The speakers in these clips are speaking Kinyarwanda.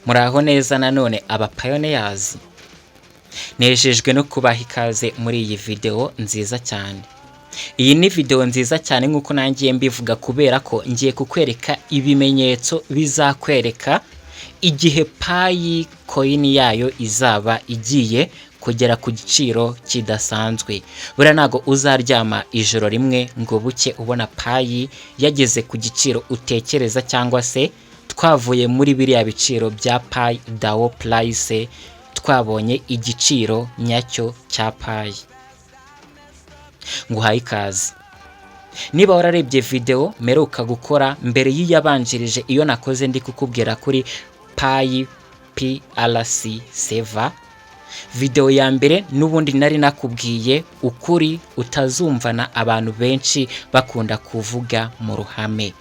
Muraho neza nanone aba pioneers, nejejwe no kubaha ikaze muri iyi video nziza cyane. Iyi ni video nziza cyane nk'uko nangiye mbivuga, kubera ko ngiye kukwereka ibimenyetso bizakwereka igihe Pi coin yayo izaba igiye kugera ku giciro kidasanzwe. Buriya ntabwo uzaryama ijoro rimwe ngo buke ubona Pi yageze ku giciro utekereza, cyangwa se twavuye muri biriya biciro bya Pi DAO price, twabonye igiciro nyacyo cya Pi. Nguhaye ikaze. Niba wararebye video mperuka gukora mbere y'iyabanjirije iyo nakoze ndi kukubwira kuri Pi PRC server, video ya mbere n'ubundi nari nakubwiye ukuri utazumvana abantu benshi bakunda kuvuga mu ruhame,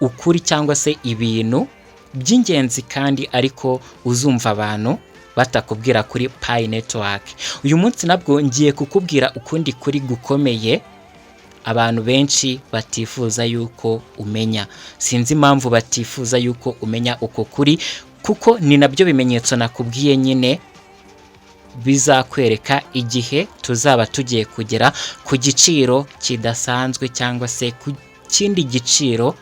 ukuri cyangwa se ibintu by'ingenzi kandi ariko uzumva abantu batakubwira kuri Pi Network. Uyu munsi nabwo ngiye kukubwira ukundi kuri gukomeye abantu benshi batifuza yuko umenya. Sinzi impamvu batifuza yuko umenya uko kuri, kuko ni nabyo bimenyetso nakubwiye nyine bizakwereka igihe tuzaba tugiye kugera ku giciro kidasanzwe, cyangwa se ku kindi giciro,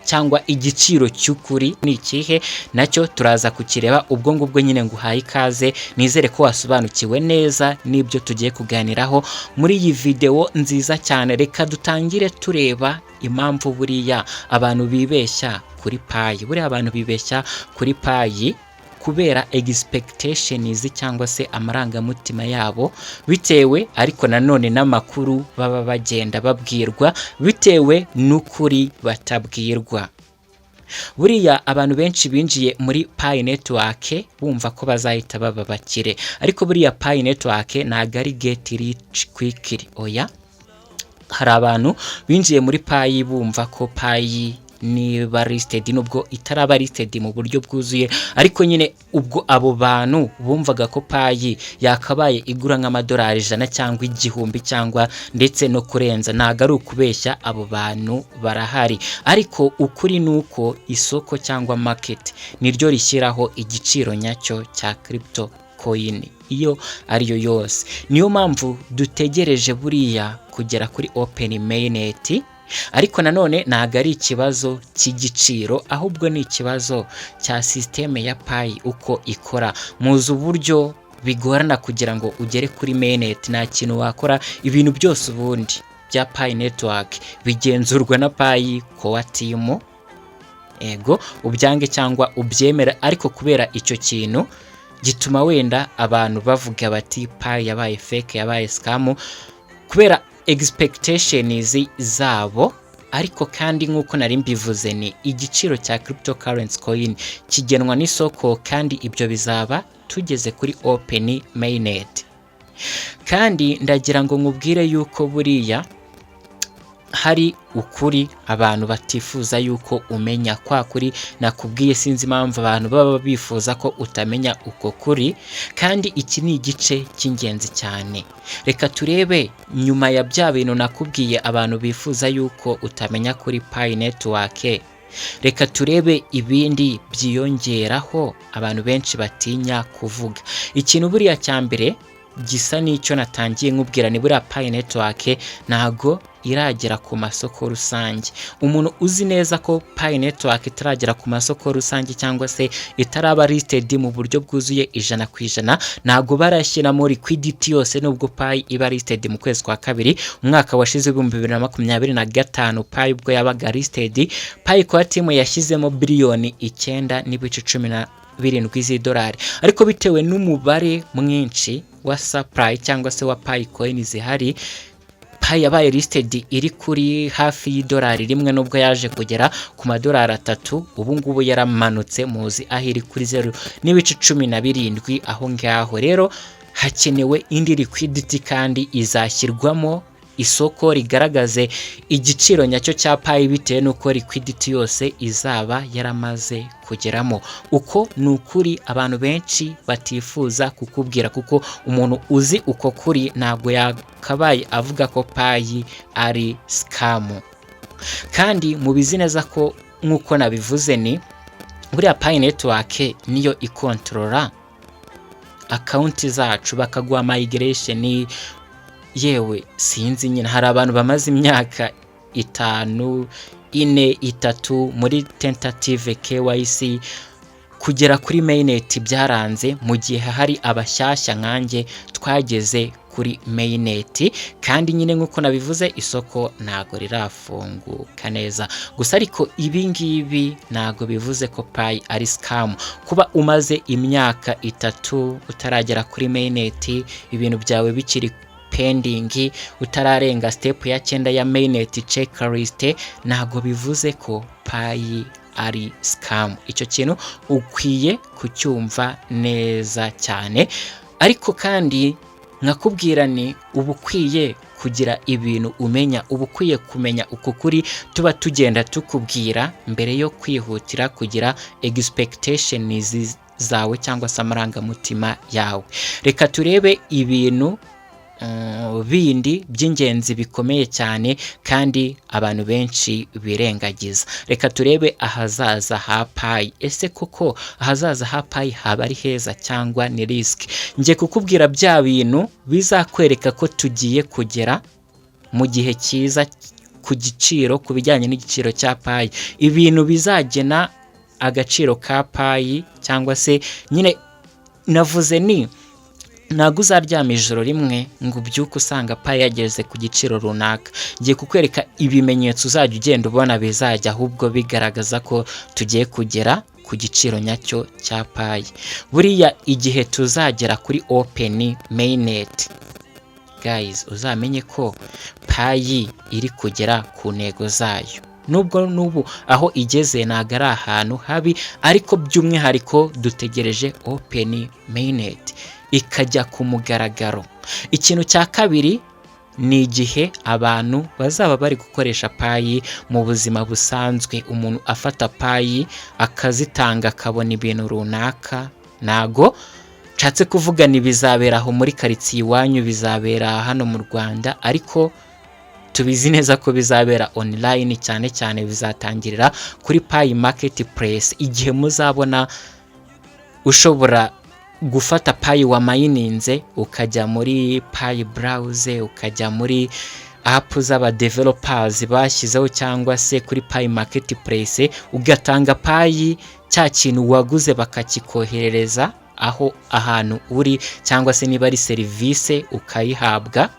cyangwa igiciro cy'ukuri ni ikihe, nacyo turaza kukireba. Ubwo ngubwo nyine nguhaye ikaze, nizere ko wasobanukiwe neza n'ibyo tugiye kuganiraho muri iyi video nziza cyane. Reka dutangire tureba impamvu buriya abantu bibeshya kuri Pi. Buriya abantu bibeshya kuri Pi kubera expectations cyangwa se amarangamutima yabo, bitewe ariko nanone n'amakuru baba bagenda babwirwa, bitewe n'ukuri batabwirwa. Buriya abantu benshi binjiye muri Pi Network bumva ko bazahita baba bakire, ariko buriya Pi Network ntabwo ari get rich quickly, oya. Hari abantu binjiye muri Pi bumva ko Pi niba listed, nubwo itaraba listed mu buryo bwuzuye, ariko nyine ubwo abo bantu bumvaga ko Pi yakabaye igura nk'amadolari 100 cyangwa 1000 cyangwa ndetse no kurenza. Ntabwo ari ukubeshya, abo bantu barahari, ariko ukuri ni uko isoko cyangwa market niryo rishyiraho igiciro nyacyo cya crypto coin iyo ariyo yose. Niyo mpamvu dutegereje buriya kugera kuri open mainnet. Ariko nanone ntabwo ari ikibazo cy'igiciro, ahubwo ni ikibazo cya system ya Pi uko ikora. Muzi uburyo bigorana kugira ngo ugere kuri mainnet, nta kintu wakora. Ibintu byose ubundi bya Pi Network bigenzurwa na Pi Core Team, ego ubyange cyangwa ubyemere, ariko kubera icyo kintu gituma wenda abantu bavuga bati Pi yabaye fake, yabaye scam, kubera expectations zabo. Ariko kandi nk'uko nari mbivuze, ni igiciro cya cryptocurrency coin kigenwa n'isoko, kandi ibyo bizaba tugeze kuri open mainnet. Kandi ndagira ngo nkubwire yuko buriya hari ukuri abantu batifuza yuko umenya, kwa kuri nakubwiye. Sinzi impamvu abantu baba bifuza ko utamenya uko kuri, kandi iki ni igice cy'ingenzi cyane. Reka turebe nyuma ya bya bintu nakubwiye abantu bifuza yuko utamenya kuri Pi Network, reka turebe ibindi byiyongeraho abantu benshi batinya kuvuga. Ikintu buriya cya mbere gisa n'icyo natangiye nkubwira ni buriya Pi Network ntago iragera ku masoko rusange. Umuntu uzi neza ko Pi Network itaragera ku masoko rusange cyangwa se itaraba listed mu buryo bwuzuye 100%, ntago barashyiramo liquidity yose. Nubwo Pi iba listed mu kwezi kwa kabiri umwaka washize 2025, Pi ubwo yabaga listed, Pi Core Team yashyizemo biliyoni 9.17 z'idolari, ariko bitewe n'umubare mwinshi wa supply cyangwa se wa Pi coin zihari, Pi yabaye listed iri kuri hafi y'idolari 1, nubwo yaje kugera ku madolari 3. Ubu ngubu yaramanutse, muzi aho iri, kuri 0.17 aho ngaho. Rero hakenewe indi liquidity, kandi izashyirwamo isoko rigaragaze igiciro nyacyo cya Pi bitewe n'uko liquidity yose izaba yaramaze kugeramo. Uko ni ukuri abantu benshi batifuza kukubwira, kuko umuntu uzi uko kuri ntabwo yakabaye avuga ko Pi ari scam. Kandi mubizi neza ko nk'uko nabivuze ni Buriya Pi Network niyo ikontorora account zacu, bakaguha migration. Yewe, sinzi nyine, hari abantu bamaze imyaka 5, 4, 3 muri tentative KYC, kugera kuri mainnet byaranze, mu gihe hari abashyashya nkanjye twageze kuri mainnet. Kandi nyine nk'uko nabivuze, isoko ntago rirafunguka neza gusa. Ariko ibi ngibi ntago bivuze ko Pi ari scam. Kuba umaze imyaka 3 utaragera kuri mainnet, ibintu byawe bikiri pending, utararenga step ya 9 ya mainnet checklist, ntago bivuze ko Pi ari scam. Icyo kintu ukwiye kucyumva neza cyane. Ariko kandi nkakubwira ni uba ukwiye kugira ibintu umenya, uba ukwiye kumenya uko kuri tuba tugenda tukubwira mbere yo kwihutira kugira expectations zawe cyangwa se amarangamutima yawe. Reka turebe ibintu bindi by'ingenzi bikomeye cyane kandi abantu benshi birengagiza. Reka turebe ahazaza ha Pi. Ese koko ahazaza ha Pi haba ari heza cyangwa ni risk? Njye kukubwira bya bintu bizakwereka ko tugiye kugera mu gihe cyiza ku giciro, ku bijyanye n'igiciro cya Pi, ibintu bizagena agaciro ka Pi. Cyangwa se nyine navuze ni ntabwo uzaryama ijoro rimwe ngo ubyuke usanga Pi yageze ku giciro runaka. Ngiye kukwereka ibimenyetso uzajya ugenda ubona bizajya ahubwo bigaragaza ko tugiye kugera ku giciro nyacyo cya Pi. Buriya igihe tuzagera kuri open mainnet, guys, uzamenye ko Pi iri kugera ku ntego zayo. Nubwo n'ubu aho igeze ntabwo ari ahantu habi, ariko by'umwihariko dutegereje open mainnet ikajya ku mugaragaro. Ikintu cya kabiri ni igihe abantu bazaba bari gukoresha Pi mu buzima busanzwe, umuntu afata Pi akazitanga akabona ibintu runaka. Ntago nshatse kuvuga ni bizabera aho muri karitsiye iwanyu, bizabera hano mu Rwanda, ariko tubizi neza ko bizabera online. Cyane cyane bizatangirira kuri Pi Marketplace. Igihe muzabona ushobora gufata Pi wamayininze, ukajya muri Pi Browser, ukajya muri app z'aba developers bashyizeho, cyangwa se kuri Pi Marketplace, ugatanga Pi, cya kintu waguze bakakikoherereza aho ahantu uri, cyangwa se niba ari serivisi ukayihabwa,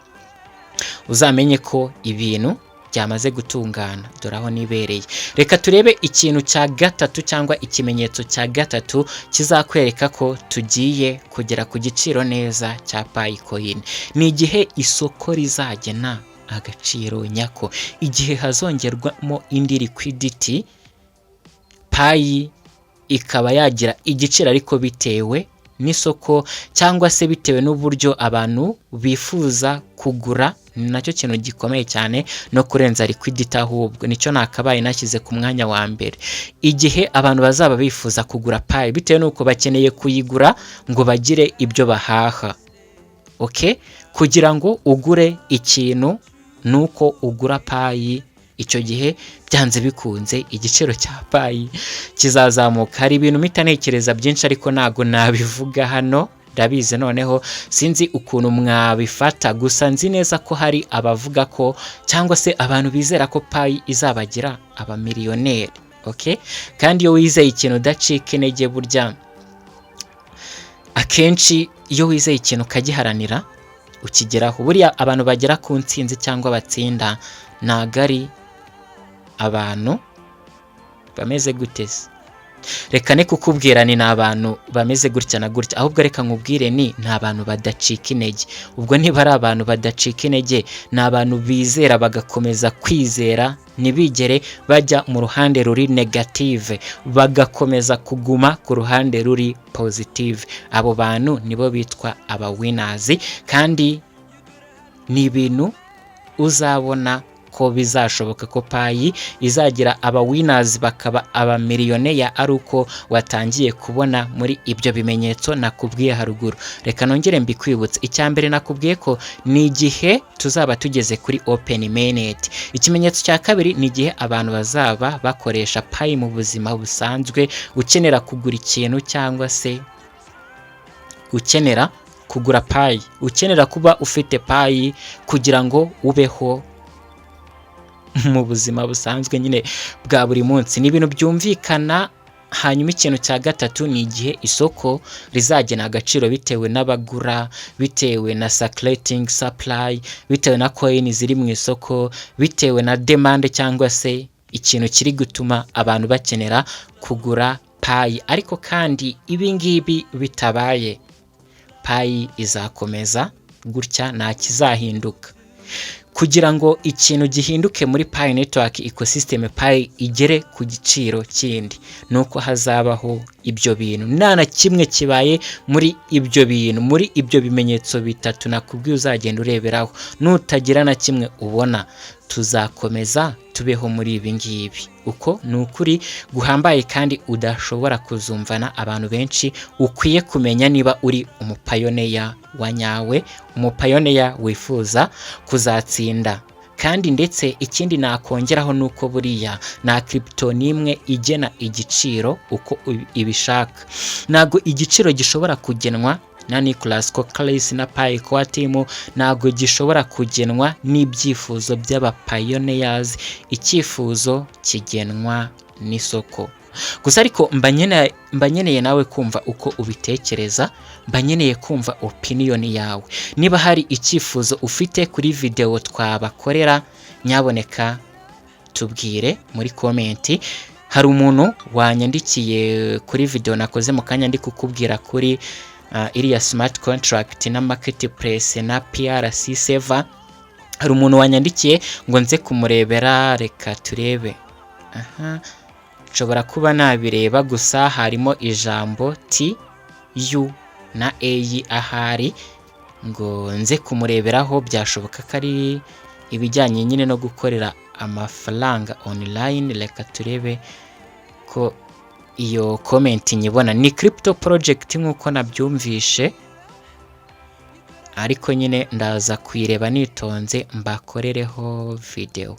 uzamenye ko ibintu byamaze gutungana. Dore aho nibereye. Reka turebe ikintu cya gatatu cyangwa ikimenyetso cya gatatu kizakwereka ko tugiye kugera ku giciro neza cya Pi coin. Ni igihe isoko rizagena agaciro nyako, igihe hazongerwamo indi liquidity, Pi ikaba yagira igiciro, ariko bitewe n'isoko cyangwa se bitewe n'uburyo abantu bifuza kugura. Ni nacyo kintu gikomeye cyane no kurenza liquidity, ahubwo nicyo nakabaye nashyize ku mwanya wa mbere. Igihe abantu bazaba bifuza kugura Pi bitewe n'uko bakeneye kuyigura ngo bagire ibyo bahaha. Okay, kugira ngo ugure ikintu ni uko ugura Pi. Icyo gihe byanze bikunze igiciro cya Pi kizazamuka. Hari ibintu mpita ntekereza byinshi, ariko ntabwo nabivuga hano, ndabizi. Noneho sinzi ukuntu mwabifata, gusa nzi neza ko hari abavuga ko cyangwa se abantu bizera ko Pi izabagira abamiliyoneri. Okay, kandi iyo wizeye ikintu udacika intege. Burya akenshi iyo wizeye ikintu ukagiharanira ukigeraho. Buriya abantu bagera ku ntsinzi cyangwa batsinda ntabwo ari abantu bameze gute se? Reka ne kukubwira ni abantu bameze gutya na gutya, ahubwo reka nkubwire ni abantu badacika intege. Ubwo niba ari abantu badacika intege, ni abantu bizera bagakomeza kwizera, ntibigere bajya mu ruhande ruri negative, bagakomeza kuguma ku ruhande ruri positive. Abo bantu nibo bitwa aba winners, kandi ni ibintu uzabona ko bizashoboka ko Pi izagira aba winners bakaba abamiliyoneri ari uko watangiye kubona muri ibyo bimenyetso nakubwiye haruguru. Reka nongere mbikwibutse. Icya mbere nakubwiye ko ni igihe tuzaba tugeze kuri open mainnet. Ikimenyetso cya kabiri ni igihe abantu bazaba bakoresha Pi mu buzima busanzwe, ukenera kugura ikintu cyangwa se ukenera kugura Pi, ukenera kuba ufite Pi kugira ngo ubeho mu buzima busanzwe nyine bwa buri munsi. Ni ibintu byumvikana. Hanyuma ikintu cya gatatu ni igihe isoko rizagena agaciro bitewe n'abagura, bitewe na circulating supply, bitewe na coin ziri mu isoko, bitewe na demand cyangwa se ikintu kiri gutuma abantu bakenera kugura Pi. Ariko kandi ibi ngibi bitabaye, Pi izakomeza gutya, nta kizahinduka. Kugira ngo ikintu gihinduke muri Pi Network ecosystem, Pi igere ku giciro kindi, ni uko hazabaho ibyo bintu. Nta na kimwe kibaye muri ibyo bintu, muri ibyo bimenyetso bitatu nakubwiye uzagenda ureberaho, nutagira na kimwe ubona, tuzakomeza tubeho muri ibi ngibi. Uko ni ukuri guhambaye kandi udashobora kuzumvana abantu benshi. Ukwiye kumenya niba uri umupioneer wa nyawe, umupioneer wifuza kuzatsinda. Kandi ndetse ikindi nakongeraho ni uko buriya nta crypto n'imwe igena igiciro uko ibishaka. Ntabwo igiciro gishobora kugenwa na Nicolas Kokkalis na Pi Core Team, ntabwo gishobora kugenwa n'ibyifuzo by'abapioneers. Icyifuzo kigenwa n'isoko gusa. Ariko mba nkeneye nawe kumva uko ubitekereza, mba nkeneye kumva opinion yawe. Niba hari icyifuzo ufite kuri videwo twabakorera, nyaboneka tubwire muri comment. Hari umuntu wanyandikiye kuri videwo nakoze mu kanya ndi kukubwira kuri iriya smart contract na marketplace na PRC server. Hari umuntu wanyandikiye ngo nze kumurebera. Reka turebe. Aha nshobora kuba nabireba gusa harimo ijambo T, U na A, ahari ngo nze kumureberaho. Byashoboka ko ari ibijyanye nyine no gukorera amafaranga online. Reka turebe ko iyo comment nyibona. Ni crypto project nk'uko nabyumvishe, ariko nyine ndaza kuyireba nitonze mbakorereho video.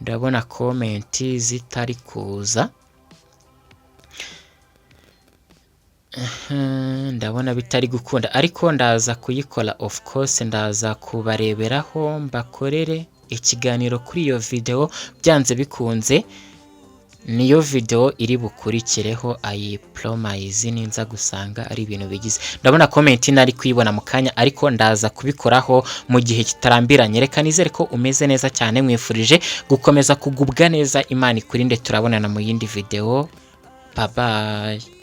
Ndabona comment zitari kuza. Ndabona bitari gukunda, ariko ndaza kuyikora. Of course ndaza kubareberaho mbakorere ikiganiro kuri iyo video byanze bikunze. Niyo video iri bukurikireho, I promise, ninza gusanga ari ibintu bigize. Ndabona comment nari kuyibona mu kanya, ariko ndaza kubikoraho mu gihe kitarambiranye. Reka nizere ko umeze neza cyane, mwifurije gukomeza kugubwa neza. Imana ikurinde. Turabonana mu yindi video. Bye bye.